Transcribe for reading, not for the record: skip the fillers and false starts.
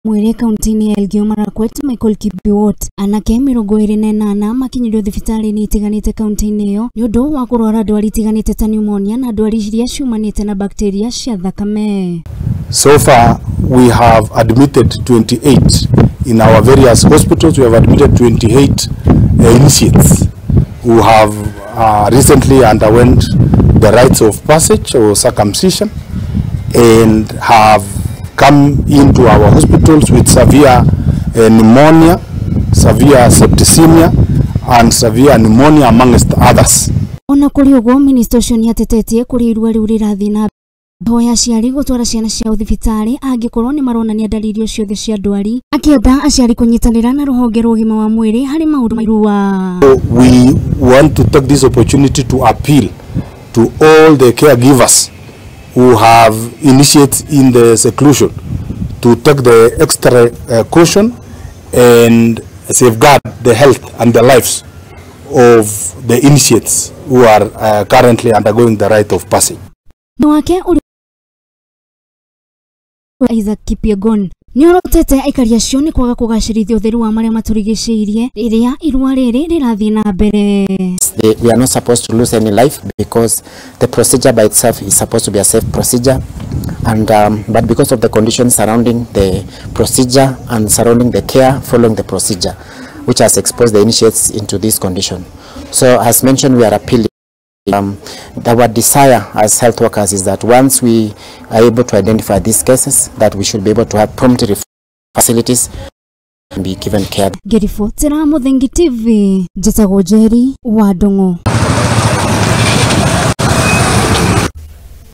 Mwĩrĩ kaunti-inĩ ya Elgeyo Marakwet Michael Kibiwot anake 28 makinyirio thibitarĩ-inĩ itiganĩte kaunti-inĩ ĩyo nĩ ũndũ wa kũrwara ndwari itiganĩte ta pneumonia na ndwari iria ciumanĩte na bacteria cia thakame. So far we have admitted 28 in our various hospitals. We have admitted 28 initiates who have recently underwent the rites of passage or circumcision and have come into our hospitals with severe pneumonia, severe septicemia and severe pneumonia amongst others. Ona kũrĩ ũguo, minista ũcio nĩatetetie kũrĩa irua rĩu rĩrathiĩ na hoya aciari gũtwara ciana ciao thibitarĩ angĩkorwo nĩ maronania ndariri o ciothe cia ndwari, akĩenda aciari kũnyitanĩra na rũhonge rwa ũgima wa mwĩrĩ harĩ maũndũ ma irua. So we want to take this opportunity to appeal to all the caregivers who have initiates in the seclusion to take the extra caution and safeguard the health and the lives of the initiates who are currently undergoing the rite of passage. Wake ũrĩ Isaac Kipyegon nĩorotete aikari acio nĩ kwaga kũgacĩrithia ũtheru wa marĩa matũrigicĩirie rĩrĩa irua rĩrĩ rĩrathiĩ na mbere. We are not supposed to lose any life because the procedure by itself is supposed to be a safe procedure, and but because of the conditions surrounding the procedure and surrounding the care following the procedure, which has exposed the initiates into this condition. So as mentioned, we are appealing. Our desire as health workers is that once we are able to identify these cases, that we should be able to have prompt facilities and be given care. Ngĩribotera Muthingi TV, njĩtagwo Njeri wa Ndung'u.